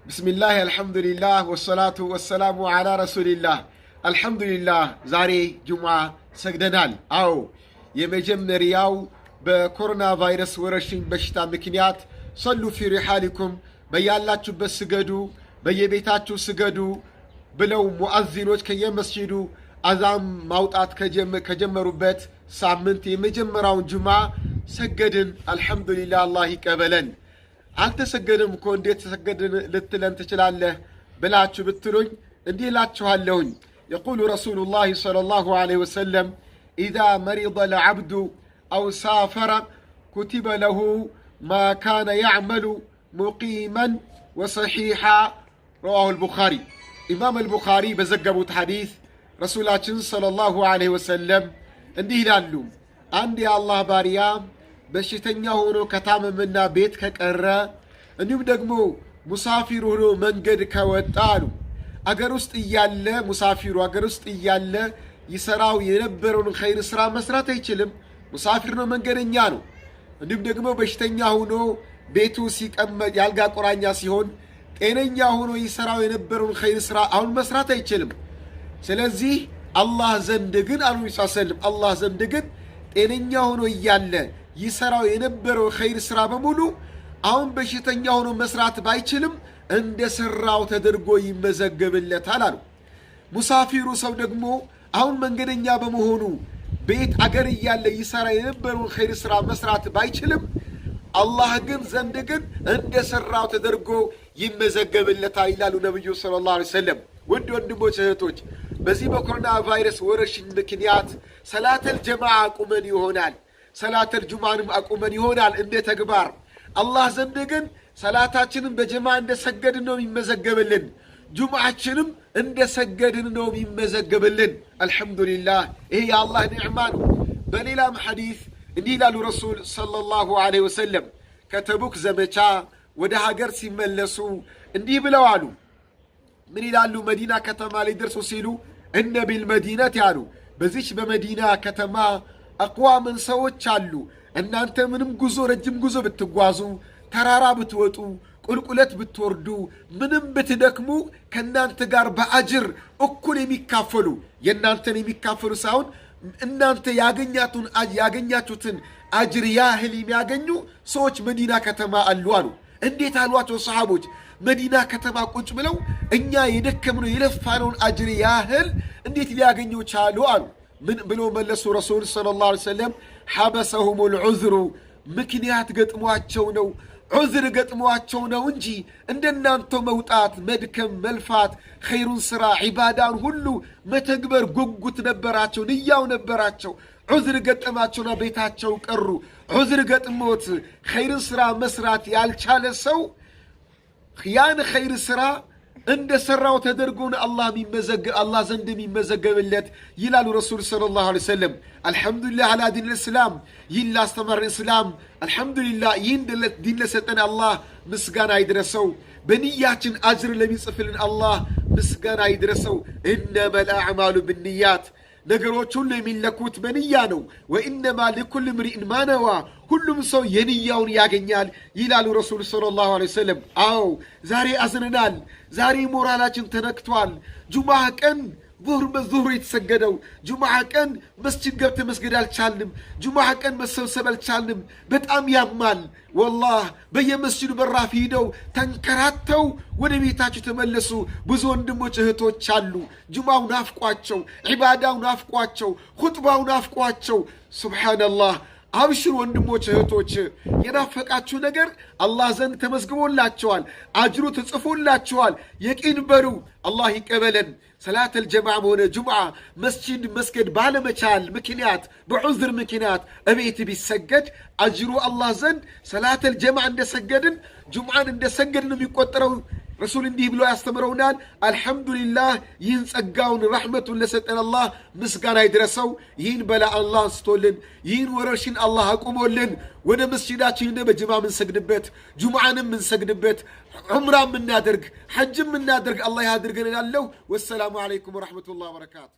ብስሚላህ፣ አልሐምዱሊላህ፣ ወሰላቱ ወሰላሙ ዓላ ረሱሊላህ። አልሐምዱሊላህ፣ ዛሬ ጁምዓ ሰግደናል። አዎ፣ የመጀመሪያው በኮሮና ቫይረስ ወረርሽኝ በሽታ ምክንያት صلوا في رحالكم፣ በያላችሁበት ስገዱ፣ በየቤታችሁ ስገዱ ብለው ሙአዚኖች ከየመስጂዱ አዛን ማውጣት ከጀመሩበት ሳምንት የመጀመሪያውን ጁምዓ ሰገድን። አልሐምዱሊላህ፣ አላህ ይቀበለን። አልተሰገድም እኮ፣ እንዴት ተሰገድን ልትለን ትችላለህ ብላችሁ ብትሉኝ እንዲህ እላችኋለሁኝ። يقول رسول الله صلى الله عليه وسلم: إذا مرض العبد أو سافر كتب له ما كان يعمل مقيما وصحيحا، رواه البخاري። ኢማም አልቡኻሪ በዘገቡት ሐዲስ ረሱላችን صلى الله عليه وسلم እንዲህ ይላሉ። አንድ የአላህ ባሪያ በሽተኛ ሆኖ ከታመመና ቤት ከቀረ፣ እንዲሁም ደግሞ ሙሳፊር ሆኖ መንገድ ከወጣ አሉ፣ አገር ውስጥ እያለ፣ ሙሳፊሩ አገር ውስጥ እያለ ይሰራው የነበረውን ኸይር ስራ መስራት አይችልም። ሙሳፊር ነው፣ መንገደኛ ነው። እንዲሁም ደግሞ በሽተኛ ሆኖ ቤቱ ሲቀመጥ፣ የአልጋ ቁራኛ ሲሆን፣ ጤነኛ ሆኖ ይሰራው የነበረውን ኸይር ስራ አሁን መስራት አይችልም። ስለዚህ አላህ ዘንድ ግን አሉ ሰለም፣ አላህ ዘንድ ግን ጤነኛ ሆኖ እያለ ይሰራው የነበረው ኸይር ስራ በሙሉ አሁን በሽተኛ ሆኖ መስራት ባይችልም እንደ ሰራው ተደርጎ ይመዘገብለታል አሉ። ሙሳፊሩ ሰው ደግሞ አሁን መንገደኛ በመሆኑ ቤት አገር እያለ ይሰራ የነበረውን ኸይር ስራ መስራት ባይችልም አላህ ግን ዘንድ ግን እንደ ሰራው ተደርጎ ይመዘገብለታል ይላሉ ነቢዩ صلى الله عليه وسلم። ውድ ወንድሞች እህቶች፣ በዚህ በኮሮና ቫይረስ ወረርሽኝ ምክንያት ሰላተል ጀማዓ አቁመን ይሆናል። ሰላተል ጁማንም አቁመን ይሆናል እንደ ተግባር። አላህ ዘንድ ግን ሰላታችንን በጀማ እንደሰገድን ነው የሚመዘገብልን። ጁምዓችንም እንደሰገድን ነው የሚመዘገብልን። አልሐምዱሊላህ፣ ይሄ የአላህ ኒዕማ ነው። በሌላም ሐዲስ እንዲህ ይላሉ ረሱል صلى الله عليه وسلم፣ ከተቡክ ዘመቻ ወደ ሀገር ሲመለሱ እንዲህ ብለው አሉ። ምን ይላሉ? መዲና ከተማ ላይ ደርሶ ሲሉ إن بالمدينة አሉ፣ በዚች በመዲና ከተማ أقواما ሰዎች አሉ። እናንተ ምንም ጉዞ፣ ረጅም ጉዞ ብትጓዙ፣ ተራራ ብትወጡ፣ ቁልቁለት ብትወርዱ፣ ምንም ብትደክሙ ከእናንተ ጋር በአጅር እኩል የሚካፈሉ፣ የእናንተን የሚካፈሉ ሳይሆን እናንተ ያገኛችሁትን አጅር ያህል የሚያገኙ ሰዎች መዲና ከተማ አሉ አሉ። እንዴት አሏቸው ሰሓቦች፣ መዲና ከተማ ቁጭ ብለው እኛ የደከምነው የለፋነውን አጅር ያህል እንዴት ሊያገኙ ቻሉ አሉ። ምን ብሎ መለሱ ረሱል صلى الله عليه وسلم? حبسهم العذر፣ ምክንያት ገጥሟቸው ነው፣ ዑዝር ገጥሟቸው ነው እንጂ እንደናንተው መውጣት፣ መድከም፣ መልፋት፣ ኸይሩን ስራ ዒባዳን ሁሉ መተግበር ጉጉት ነበራቸው፣ ንያው ነበራቸው። ዑዝር ገጠማቸውና ቤታቸው ቀሩ። ዑዝር ገጥሞት ኸይርን ስራ መስራት ያልቻለ ሰው ያን ኸይር ስራ እንደ ሰራው ተደርጎ አላህ ዘንድ የሚመዘገብለት ይላሉ ረሱል صلى الله عليه وسلم። አልሐምዱሊላህ على دين الإسلام፣ ይህን ላስተማረን እስላም አልሐምዱሊላህ። ይህን ዲን ለሰጠን አላህ ምስጋና ይድረሰው። በንያችን አጅር ለሚጽፍልን አላህ ምስጋና ይድረሰው። إنما الأعمال بالنيات፣ ነገሮች ሁሉ የሚለኩት በንያ ነው። وإنما لكل امرئ ما نوى፣ ሁሉም ሰው የንያውን ያገኛል ይላሉ ረሱል صلى الله عليه وسلم። አዎ፣ ዛሬ አዝነናል። ዛሬ ሞራላችን ተነክቷል። ጁምዓ ቀን ዙህር በዙህር የተሰገደው ጁምዓ ቀን መስጂድ ገብተን መስገድ አልቻልንም። ጁምዓ ቀን መሰብሰብ አልቻልንም። በጣም ያማል ወላህ። በየመስጂዱ በራፍ ሂደው ተንከራተው ወደ ቤታቸው የተመለሱ ብዙ ወንድሞች እህቶች አሉ። ጁምዓው ናፍቋቸው፣ ዒባዳው ናፍቋቸው፣ ኹጥባው ናፍቋቸው። ሱብሓነላህ። አብሽር ወንድሞች እህቶች፣ የናፈቃችሁ ነገር አላህ ዘንድ ተመዝግቦላችኋል፣ አጅሩ ተጽፎላችኋል። የቂን በሉ፣ አላህ ይቀበለን። ሰላተል ጀማዓም ሆነ ጁምዓ መስጂድ መስገድ ባለመቻል ምክንያት፣ በዑዝር ምክንያት እቤት ቢሰገድ አጅሩ አላህ ዘንድ ሰላተል ጀማዓ እንደሰገድን፣ ጁምዓን እንደሰገድን ነው የሚቆጠረው። ረሱል እንዲህ ብሎ ያስተምረውናል። አልሐምዱሊላህ፣ ይህን ጸጋውን ረሕመቱን ለሰጠን አላህ ምስጋና ይድረሰው። ይህን በላ አላህ አንስቶልን፣ ይህን ወረርሽን አላህ አቁሞልን ወደ መስጂዳችን በጅማ ምንሰግድበት፣ ጁምዓንም ምንሰግድበት፣ ዑምራ ምናደርግ፣ ሐጅም ምናደርግ አላህ ያድርገን እላለሁ። ወሰላሙ ዓለይኩም ወረሕመቱላህ ወበረካቱ።